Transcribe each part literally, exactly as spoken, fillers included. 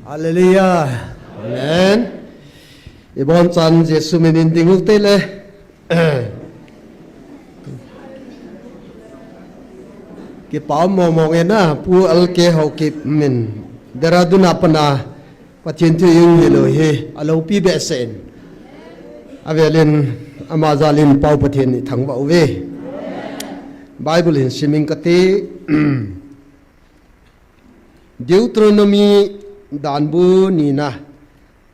Hallelujah. Amen. Ibon chan Jesu minin ding u te le. Kipa um mong mong e na, Pu L K Haokip min. Dehradun a pat a Pathen thu i hil u hi, a lopi behseh in. Avelin, ama jal in Pau Pathen i thangvah uve. Bible hin sim ing kate. Deuteronomy danbu nina,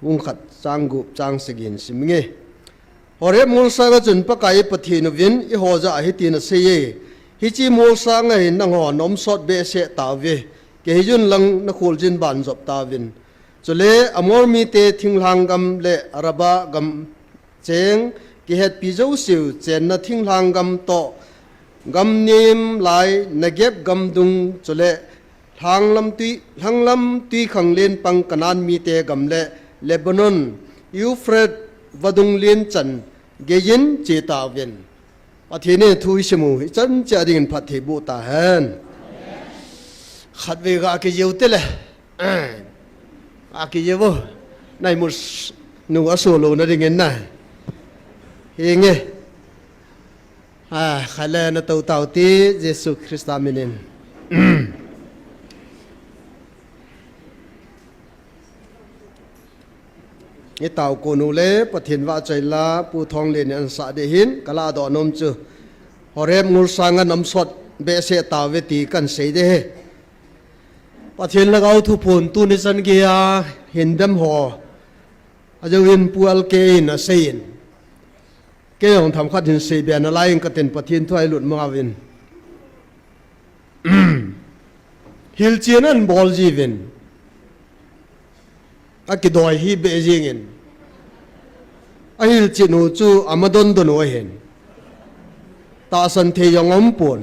bung khat chang gup chang sagi hin sim inge. Horeb molsang a chun Pakai i Pathen uvin eiho jah a hitin asei e, hiche molsang a hin nangho na um sot behseh tauve, kei hijun lang na kholjin ban jop tauvin. Chule Amor mite thinglhang gam le Araba gam cheng kihetpi jouseu chenna thinglhang gam toh, gam nem lai Negeb gam dung chule lhanglam tui, lhanglam tui khang len pang Canaan mite gam le Lebanon, Euphrates vadung len chan geiyin che tauvin. Pathen in thu i sim u, i chan che a dingin phatthei boh tahen. Khatvei ga kijeu te le. A kijeu vo. Nai mus nu a solo na dingin na. Hinge. A, khat le na to tau ti Jesu Christa minin. I tau ko nu le Pathen vahchoi la Pu Thonglen in an sah ding hin ka ladoh nom chu. Horeb molsang a na um sot behseh tauve ti kan sei ding hi. Pathen Lhagao thuphon tuni chan geiya hin dem ho. Ajou in Pu L K in asei in. Kei jong themkhat hin seibe nalai ing katin Pathen thu a ilut mang uvin. Hilchen an bol jiuvin. Akidoi hi beh jingin. Ahilchen u chu ama dondon u ahin. Tahsan thei jong aumpon.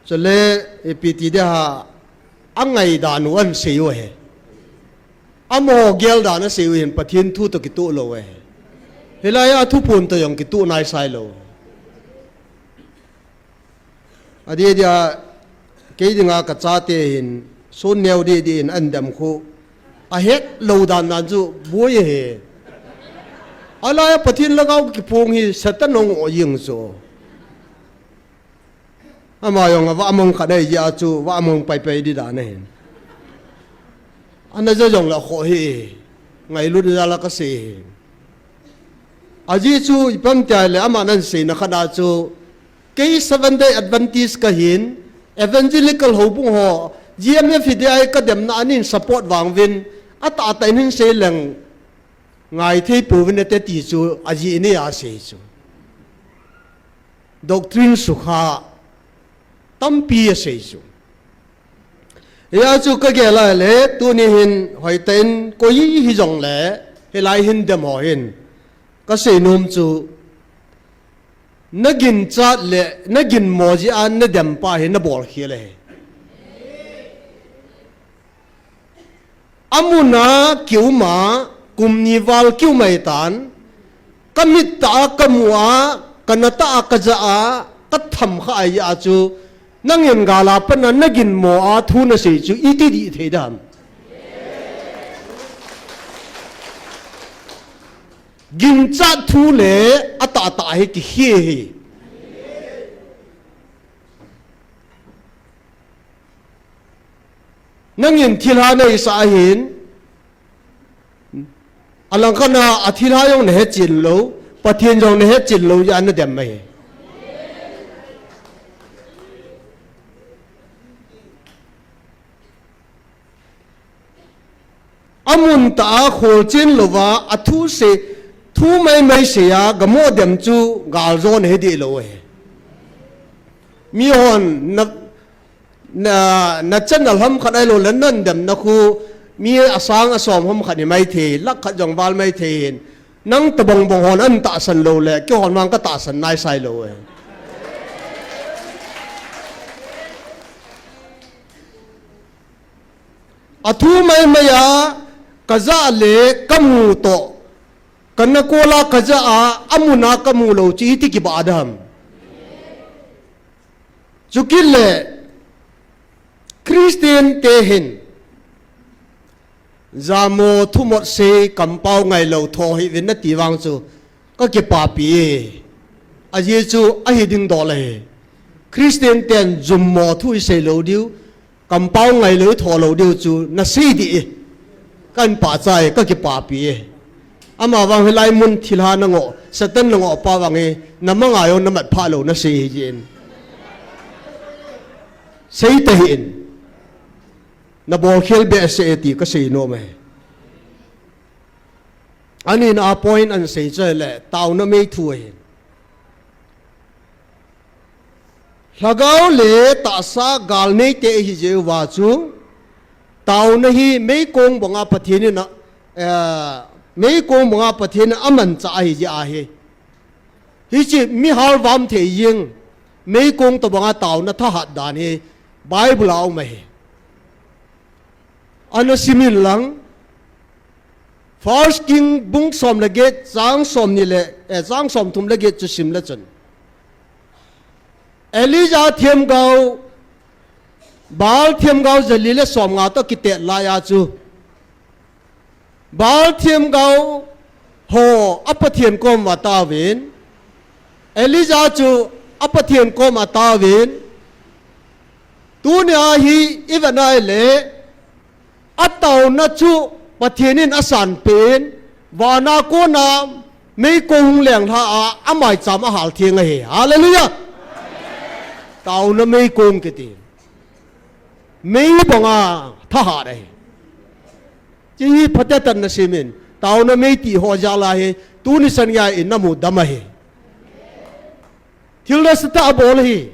Chule ipi ti ding ham, angaidan u ahin sei u ahi. Amaho geldan asei u hin Pathen thu toh kitoh lou ahi. Hilai a thuphon toh jong kitoh naisai lou. Adeh dia, kei dinga ka chate hin, sun neo deh deh in an dem khu. Ahet lou dan dan chu, boi ahi. Alai a Pathen Lhagao kiphong hi, Satan hung o jing chu. Ama jong avahmang khat ahi jeh a chu, vahmang pai pai ding dan ahin. Ana ja jong la kho hi, ngailut jal a ka sei hi. Ajeh chu ipi ham tia le ama nan seina khat a chu, kei Seventh Day Adventist ka hin, Evangelical houbung ho, G M F hi dia ka demna anin support vang uvin, atahtah in hin sei leng, ngai thei pouvin ate ti chu, ajeh in a sei chu. Doctrine sukha tampi asei chu. Hia chu ka gel a le, tuni hin hoitah in koi hijong le, hilai hin dem ho hin, ka sei nom chu, na ginchat le, na ginmo jeh a na dem pa hi na bol khel ahi. Amun a kium a, kum ni val kium ahitan, ka mit tah a ka mu a, ka na tah a ka ja a, ka tham kha ahi a chu, nangin gal a pat na, na ginmo a thu na sei chu, iti dih thei dem. Ginchat thu le atahtah hi kihe hi. Nangin thilha na isah ahin, alangkhat a athilha jong na hetchen lou, Pathen jong na hetchen lou, jeh a na dem ahi. Amun tah a kholchen louva, athu sei, thu mai mai sei a, gamo dem chu, gal jo na hi dih lou ahi. Mihon, na, na, na channel ham khat ahilou le, nan demna khu, mi asang asom ham khat hi mai thei, lakh khat jong val mai thei hin. Nang tobang bang hon an tahsan lou le, keihon vang ka tahsan naisai lou e. Athu mai mai a, ka ja le, ka mu toh, ka na kol a, ka ja a, amun a ka mu lou chu iti kibah dem. Chukit le, Christian te hin, Jamo thumot sei kampau ngailou tho hih uvin nati vang chu kakipapi e. Ajeh chu ahi ding dol ahi. Christian ten jummo thu isei lou diu, kampau ngailou itho lou diu chu nasei dih e. Kahin pachat e, kakipapi e. Ama vang hilai mun thilha nangoh, Satan nangoh pa vang e, namanga jong namat phah lou nasei hijeh in. Sei tahih in. Nabol khel behseh e ti kasei nom e. Anina a point ahin sei chu ahile, taona mei thu ahi. Lhagao le tahsa gal neite ihi jeh uva chu, taona hi meikong banga Pathen in a, eh, meikong banga Pathen in amanchah ahi jeh ahi. Hiche mi halvam thei jeng, meikong tobanga taona thahat dan hi Bible a um ahi. Ana sim in lang, First King bung som le get, chang som ni le, eh, chang som thum le get chu sim le chun, Elijah themgao, Baal themgao jali le somnga toh kitet laiya chu, Baal themgao ho a Pathen kom ataovin, Elijah chu a Pathen kom ataovin, tunia hi ivet na ahile, ataona chu Pathen in asanpeh in, vana kona meikong hung lenglha a, amaicham ahal theng ahi. Hallelujah! Taona meikong kiti. Mei banga thahat ahi. Hiche hi phatechan nasim in. Taona mei ti ho jal a hi, tuni chan geiya inamu dam ahi. Thil nasatah abol ahi.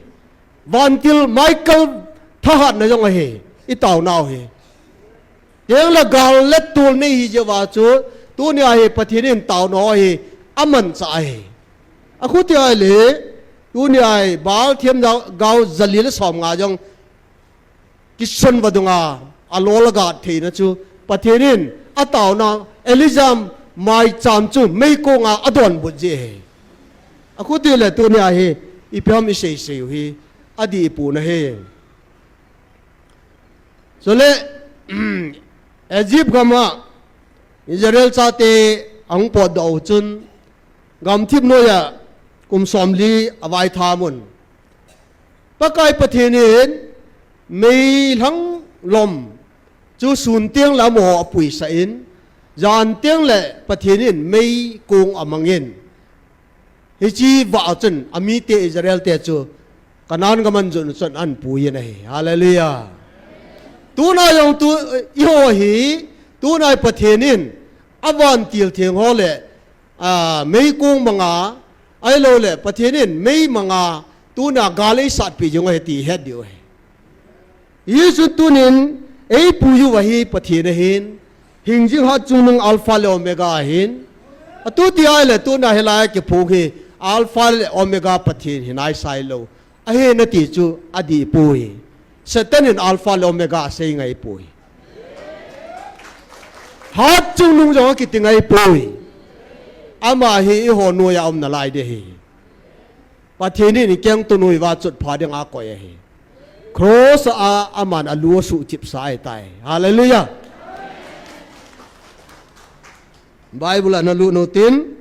Vantil Michael thahatna jong ahi. Itaonau hi. Tengle gal le tol nei hijeh uva chu, tunia hi Pathen in taona ho hi amanchah ahi. Akhuti ahile, tunia hi Baal themgao jali le somnga jong kisonva dunga alol agat theina chu, Pathen in ataona Elijah maicham chu meikonga adonbut jeh ahi. Akhuti le tunia hi, ipi ham isei sei u hi, adih ipuna ahi. Chule, Egypt gama Israel chate ahung potdoh u chun, gamthip noiya kum somli avaitham un. Pakai Pathen in meilhang lom chu sun tengle amaho apuisah in, jan tengle Pathen in meikong amangin. Hiche vah chun amite Israel te chu Canaan gam ahin jon chun ahin puiyin ahi. Hallelujah. Tuna jong tu, eiho hi, tuna hi Pathen in avantil theng ho le, a, meikong manga, ahiloule Pathen in mei manga, tuna gal eisatpeh jing u ahi ti ihet diu ahi. Hijeh chun tunin eipui uva hi Pathen ahin, hingjing hatchungnung Alpha le Omega ahin. Atuti ahile tuna hilai a kiphong hi Alpha le Omega Pathen hi naisai lou ahi nati chu adihpoi. Satan in Alpha le Omega asei ngaipoi. Hatchungnung jong akiti ngaipoi. Ama hi eiho noiya um nalai ding ahi. Pathen in ikengto noiuva chotpha dinga akoi ahi. Cross a aman alu asuhchipsa ahitai. Hallelujah. Bible a nalut utin,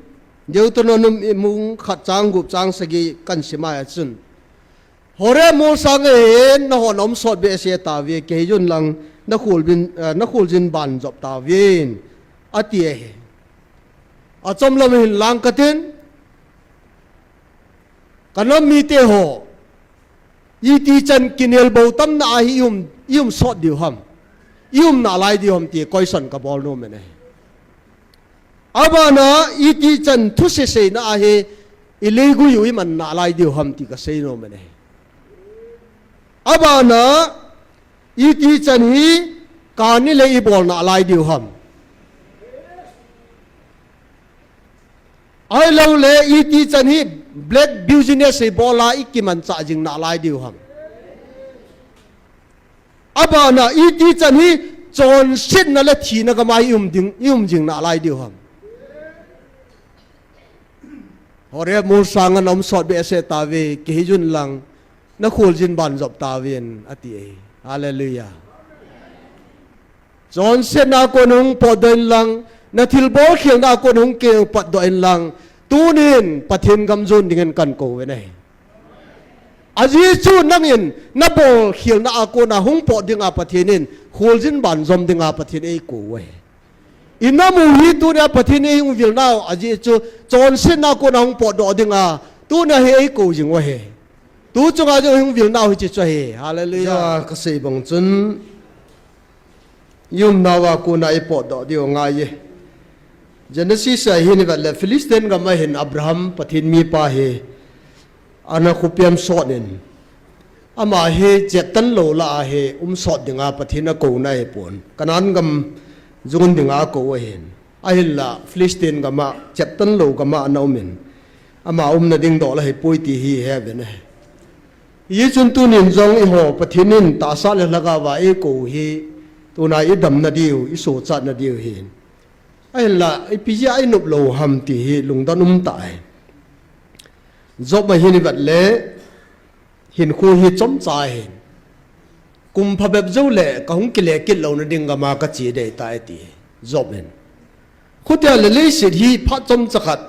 Deuteronomy bung khat chang gup chang sagi kahin sim a chun, Horeb molsang a hin nahon naum sot behseh tauve, kihei jun lang nakholjin, eh, nakholjin banjop tauvin, ati ahi. Achom lam hin lang katin, kanam mite ho, itichan kinelbou tamna a hi ium, ium sot diu ham, ium nalai diu ham ti question kabol nom in ahi. Abana itichan thusei seina a hi ileigui u iman nalai diu ham ti kasei nom in ahi. Abana itichan hi kani le ibol nalai diu ham. Ahiloule itichan hi black business ibol a ikimanchah jing nalai diu ham. Abana itichan hi chonsetna le thina gam a ium ding, ium jing nalai diu ham. Horeb molsang a naum sot behseh tauve, kihei jun lang nakholjin banjop tauvin, ati ahi. Hallelujah. Chonsetna a kon hung potdoh in lang, na thilbol khelna a kon hung kipatdoh in lang, tunin Pathen gam jon dingin kakou ve ahi. Ajeh chu nangin nabol khelna a kona hung pot dinga Pathen in kholjin banjom dinga Pathen in eikou ahi. Inam u hi tunia Pathen in eihung vilnau, ajeh chu chonsetna a kona hung potdoh dinga tunia hi eikou jing u ahi. Tu chunga jong eihung vilnau hiche chu ahi. Hallelujah. Kasei bang chun, i umnau a kona i potdoh diu ngai e. Genesis a hin i vet le Philistine gam a hin Abraham Pathen mipa hi ana khopi a sot in, ama hi cheptan lou lah a hi um sot dinga Pathen in akouna ahipon, Canaan gam jon dinga akou ahin. Ahinla Philistine gam a, cheptan lou gam a ana um in, ama umna ding doh la hipoi ti hi i he uvin ahi. Hijeh chun tunin jong eiho Pathen in tahsa le lhagao va eikou hi, tuna i damna diu, i sochatna diu ahi. Ahinla ipi jeh a i nop lou ham ti hi lungdon um tah ahi. Job a hin i vet le, hinkho hi chomcha ahin, kum phabep jou le kahung kile kit louna ding gam a kache ding ahitai ati Job in. Chutia le leiset hi phat chomcha khat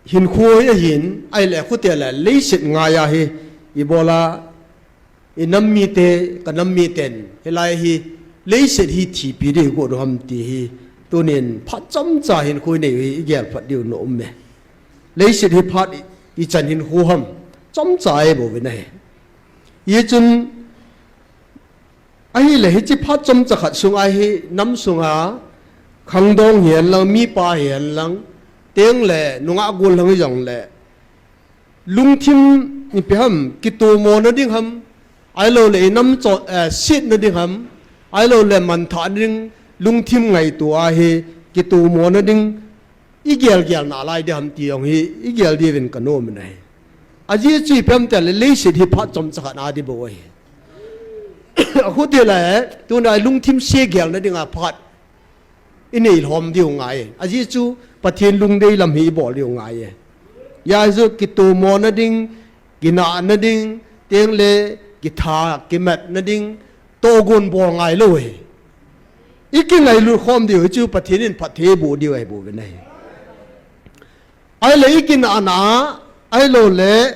hinkho hi ahin, ahile chutia le leiset ngai a hi i bol a, i nam mite, ka nam miten, hilai hi leiset hi thipi ding i got u ham ti hi, tunin phat chomcha hinkho i nei u hi i gel phat diu nom e. Leiset hi phat i, ichan hinkho ham, chomcha eibouvin ahi. Hijeh chun, ahile hiche phat chomcha khat sunga hi nam sunga, khangdong hihen lang, mipa hihen lang, tengle nungah gollhang hijong le, lungthim ipi ham, kitomona ding ham, ahilouleh i nam chon, eh, setna ding ham, ahilouleh manthahna ding, lungthim ngaito a hi kitomona ding, i gelgel nalai ding ham ti jong hi i gel diuvin kanom in ahi. Ajeh chu ipi ham itile leiset hi phat chomcha khat a ding bou ahi. Chutia le, tuna lungthim segelna dinga phat i nei lhom diu ngai e. Ajeh chu Pathen lungdei lam hi i bol diu ngai e. Hijeh chun kitomona ding, kinahna ding, tengle kitha kimatna ding, togon bol ngai lou e. I kingailut khom diu hi chu Pathen in phatthei eiboh diu ahi bouvin ahi. Ahile i kinahna, ahilouleh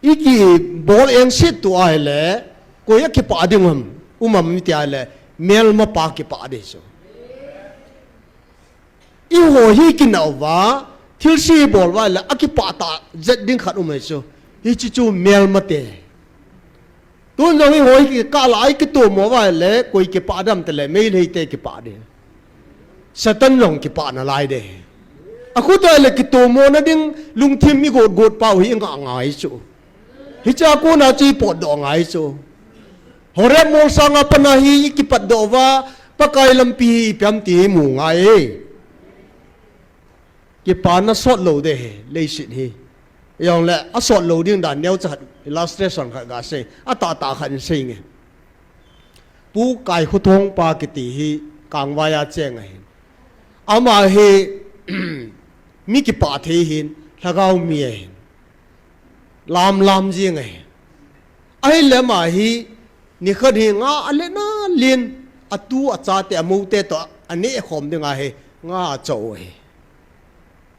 i kibol engset tu ahile, koi a kipah ding ham, um ham iti ahile, melmapa kipah ding chu. Eiho hi kinah uva, thilse bol uva ahile, akipah tah jet ding khat um ahi chu. Hiche chu melmate. Tun jong eiho hi kikah lah a i kitomo uva ahile, koi kipah ding ham itile, Meiteite kipah ding. Satan jong kipah nalai ding. Chutia le kitomona ding lungthim i got got pau hi i ngah ngai chu. Hichea kona chu i potdoh ngai chu. Horeb molsang a pat a hi i kipatdoh uva, Pakai lampi hi ipi ham ti i mu ngai e. Kipana sot lou ding ahi, leiset hi. Ijongle, asot lou ding dan neocha khat, illustration khat gasei, atahtah khat in seinge. Pu Kaikhothongpa kiti hi Kangvai a cheng ahin. Ama hi mi kipah thei ahin, lhagao mi ahin. Lam lam jeng ahi. Ahile ama hi, nikhat hi nga alen alen, atu achate amoute toh aneh khom dinga hi, nga achoh u ahi.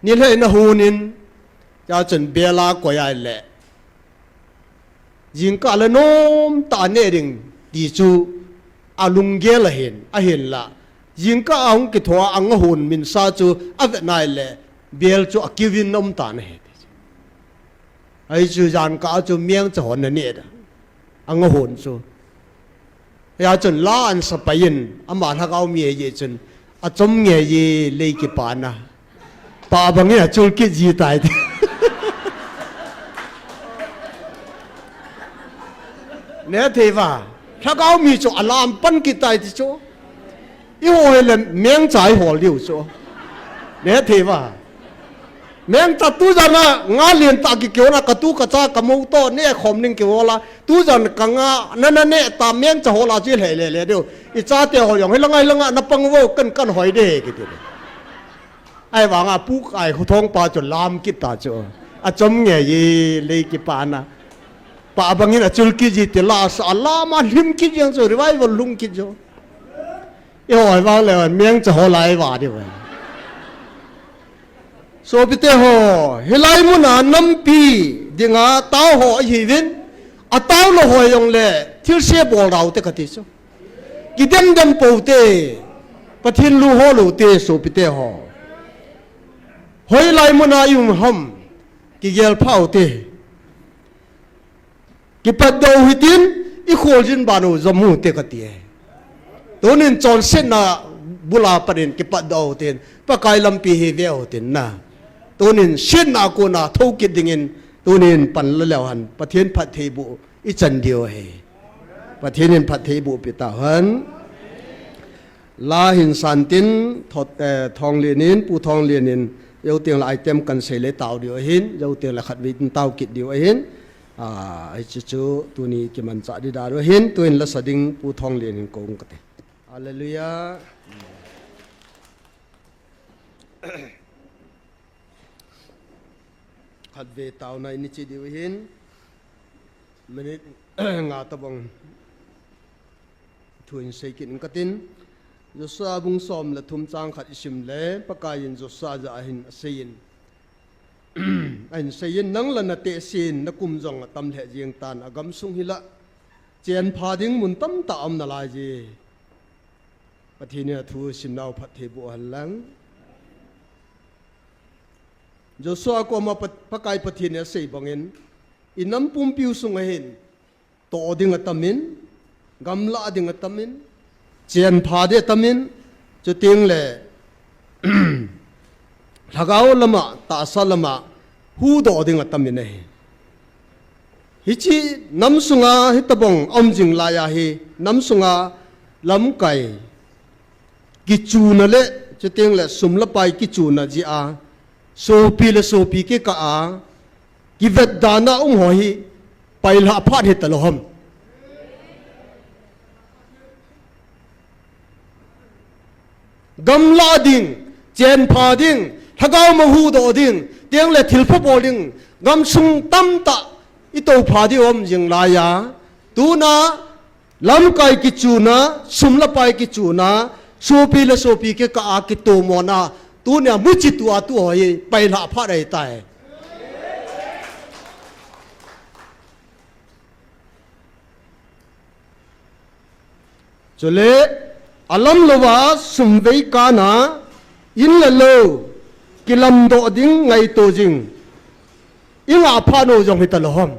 Nilhah in ahon in, chua chun bel a akoi ahile, jingkah le nomtah a neh ding ti chu alunggel ahin, ahinla, jingkah a hung kithou a, anga hon minsa chu avet nai le, bel chu akiuvin aum tan ahi. Ahi chu jingkah a chu mengcha hon aneh a, anga hon chu. Hia chun la ansa pai in, ama lhagao mi ahi jeh chun, achom nge ji lei kipana. Pah bangin achul kit ji tai ti. Neh thei uva, lhagao mi chu alam pan kit tai ti chu. Eiho hile mengcha ihol diu chu. Neh thei uva. Mengcha tujan a nga lentah kikihon a katu kacha kamou toh neh khom ding kihol a. Tujan kanga nana neh ta mengcha hol a chu ilhei lele diu. Ichate ho jong hilanga hilanga napang uvo kan kan hoi de kiti. Ahivanga Pu Kaikhothongpa chu lam kit ta chu. Achom nge ji lei kipana. Pa bangin achul kit ji ti la sa, alama hlim kit jeng chu, revival lhung kit jo. Ihoi vang le meng cha ho lai va di va. Sopite ho, hilai muna nampi dinga tao ho ahiuvin, atao lou ho jong le thilse bol dau te kati chu. Kidem dem pou te, Pathen lu ho lou te sopite ho. Hoilai muna i um ham, kigel phau te. Kipatdoh u hitin, i kholjin ban u jom u te kati e. Tunin chonsetna bula panin kipatdoh u hitin, Pakai lampi hi ve u hitin na. Tunin setna kona thokit dingin, tunin pan la leu hen, Pathen phattheiboh i chan diu ahi. Pathen in phattheiboh pe tau hen. La hin san tin, thot, eh, Thonglen in, Pu Thonglen in, jou teng le item kan sei le tao diu ahin, jou teng le khatvei tin tao kit diu ahin. Ah, hiche chu tuni kimanchah di dan u ahin, tuin la sa ding Pu Thonglen in kou ung kate. Hallelujah. Khatvei taona in i che diu ahin, minute nga tabang thu in sei kit ing katin. Joshua bung som le thum chang khat i sim le, Pakai in Joshua jah a hin asei in, ahin sei in, nang la na tehse in, na kum jong atam lheh jeng tan, agam sung hi la chen pha ding mun tamtah um nalai je. Pathen in athu simnau phattheiboh hen lang. Joshua koma Pat-, Pakai Pathen in asei bangin, i nam pumpiu sunga hin, toh ding atam in, gamla ding atam in, chen pha ding atam in, chuteng le, lhagao lama, tahsa lama, huhdoh ding atam in ahi. Hiche nam sunga hitabang um jing lai ahi, nam sunga lamkai kichuna le, chuteng le sum le pai kichuna jeh a, sopi le sopi kikah a, kivetdana um ho hi, pailhah phat hita lou ham. Gamla ding, chen pha ding, lhagao ma huhdoh ding, chuteng le thilpha bol ding, gamsung tamtah i toupha diu um jing lai a, tuna, lamkai kichuna, sum le pai kichuna, sopi le sopi kikah a kitomona, tunia muchi tua tu ho hi, pailhah phat ahitai. Chule, alam louva sum vei kana, in le lou, kilamdoh ding ngaito jing, i ngah phat u jong hita lou ham.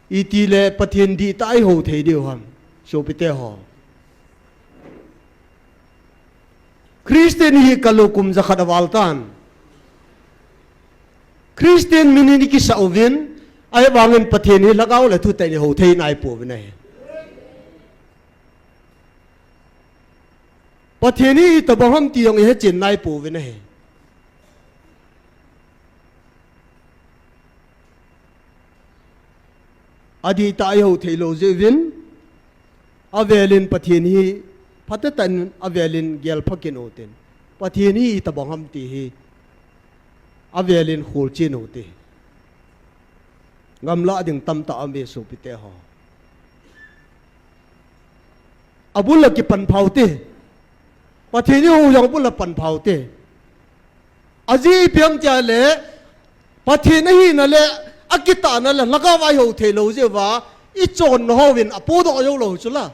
Itile Pathen dihtah a i hou thei diu ham, sopite ho. Christian hi kalou kum jakhat aval tan. Christian min in i kisah uvin, ahivangin Pathen hi lhagao le thutah in i hou thei nai pouvin ahi. Pathen hi itobang ham ti jong i hechen nai pouvin ahi. Adihtah a i hou thei lou jeh uvin, avelin Pathen hi phatah tah in avelin gelpha kit u hitin. Pathen hi itobang ham ti hi avelin kholchen u hite. Gamla ding tamtah um e sopite ho. Abul a kipan pha u hite. Pathen i hou jong abul a pan pha u hite. Ajeh ipi ham tia le, Pathen ahina le, akitahna le, lhagao a i hou thei lou jeh uva, i chonna hon apodoh jou lou chu la.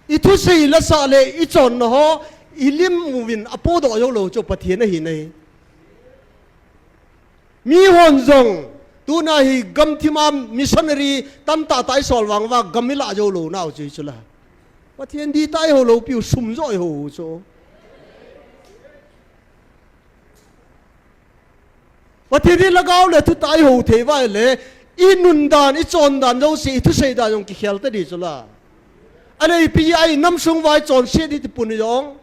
I thusei la sah le, i chonna ho, i lim uvin apodoh jou lou chu Pathen ahina hi. Mihon jong, tuna hi gamthim a missionary tamtah tah i sol vang uva gam i lah jou lou nau chu hi chu la. Pathen dihtah a i hou lou piu sum joh i hou u chu. Pathen hi lhagao le thutah a i hou thei uva ahile, i nun dan, i chon dan jouse, i thusei dan jong kikhel ta di chu la. Ahile ipi a i nam sung uva i chonset di ti pun jong.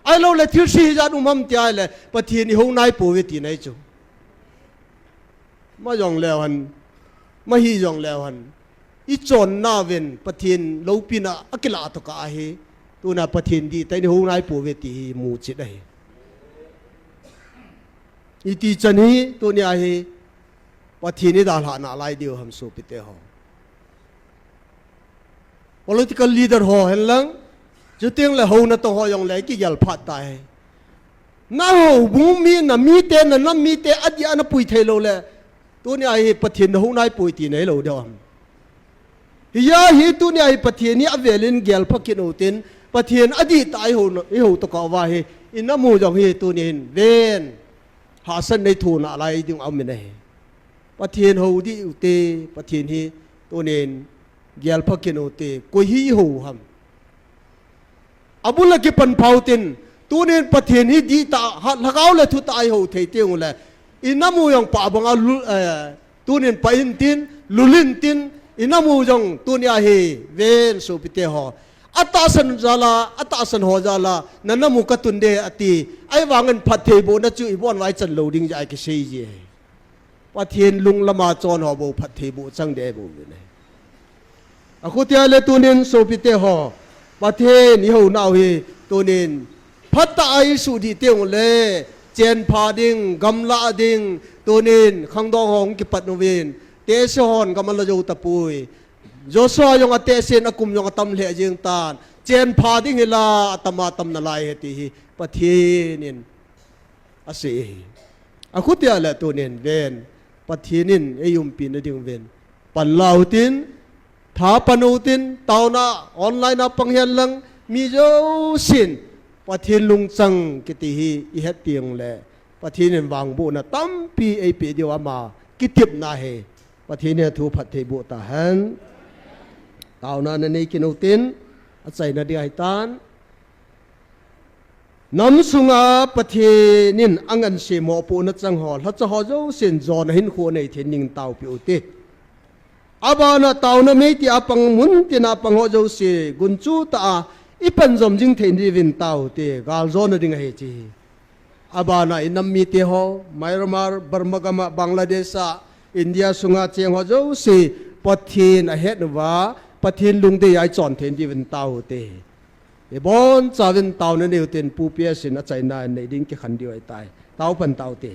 Ahilou le thilse hijat um ham tia ahile, Pathen i hou nai pouve tina hi chu. Ma jong leu hen, ma hi jong leu hen. I chonna uvin, Pathen loupina akilah tokah ahi. Tuna Pathen dihtah in ihou naipouve ti hi muchet ahi. Iti chan hi tunia hi Pathen idalhah nalai diu ham sopite ho. Political leader ho henlang, chuteng le hou natong ho jongle kigel phat tahi. Nahoubung mi, namite, nanam mite adih a napui thei loule, tunia hi Pathen nahou naipoi ti nahi lou diu ham? Hijeh hin tunia hi Pathen hi avelin gelpha kit utin, Pathen adihtah a ihou, ihou tokah uva hi, inam u jong hi tunia hin ven, hahsatna neitho nalai ding aum in ahi. Pathen hou dih ute, Pathen hi tunin gelpha kit ute, koi hi ihou ham? Abul a kipan pha utin, tunin Pathen hi dihtah, lhagao le thutah a ihou thei tengule, inam u jong pah banga lu-, eh, tunin pah intin, lul intin, inam u jong tunia hi ven sopite ho. Atahsan jal a, atahsan ho jal a, nanam u katun ding ati, ahivangin phattheibohna chu ibon uva ichan lou ding jeh a kisei ji ahi. Pathen lung lama chon ho bou phattheiboh chang deh bou le ne. Akhutia le tunin sopite ho, Pathen ihounau hi tunin phatah a isuhdih tengule, chenpha ding, gamla ding, tunin khangdong ho hung kipat uvin, tehse hon gam ala jou tapoi. Joshua jong atehsen, akum jong atam lheh jeng tan, chenpha ding hila atama tam nalai ahi ti hi Pathen in asei ahi. Akhutia le tunin ven, Pathen in eiumpi nading uvin panla utin, tha pan utin, taona online a pang henlang, mi jousen Pathen lungchang kiti hi ihet tengle, Pathen in vangbohna tampi eipeh diu ama kitepna ahi. Pathen in athu phattheiboh tahen. Taona nanei kit utin, achaina ding ahitan. Nam sunga Pathen in angansei mopohna chang ho, lhacha ho jousen jona hinkho anei theina dingin taopeh ute. Abana taona meiti a pang, muntina pang ho jouse gunchu tah a ipanjom jing theina diuvin taute, galjona ding ahi ti hi. Abana inam mite ho, Myanmar, Burma gam a, Bangladesh a, India sunga cheng ho jouse, Pathen ahet uva, Pathen lungdei a ichon theina diuvin taute. Ibonchauvin taona nei utin, Pu P S in achaina nei ding kikhen diu ahitai. Tao pan taute.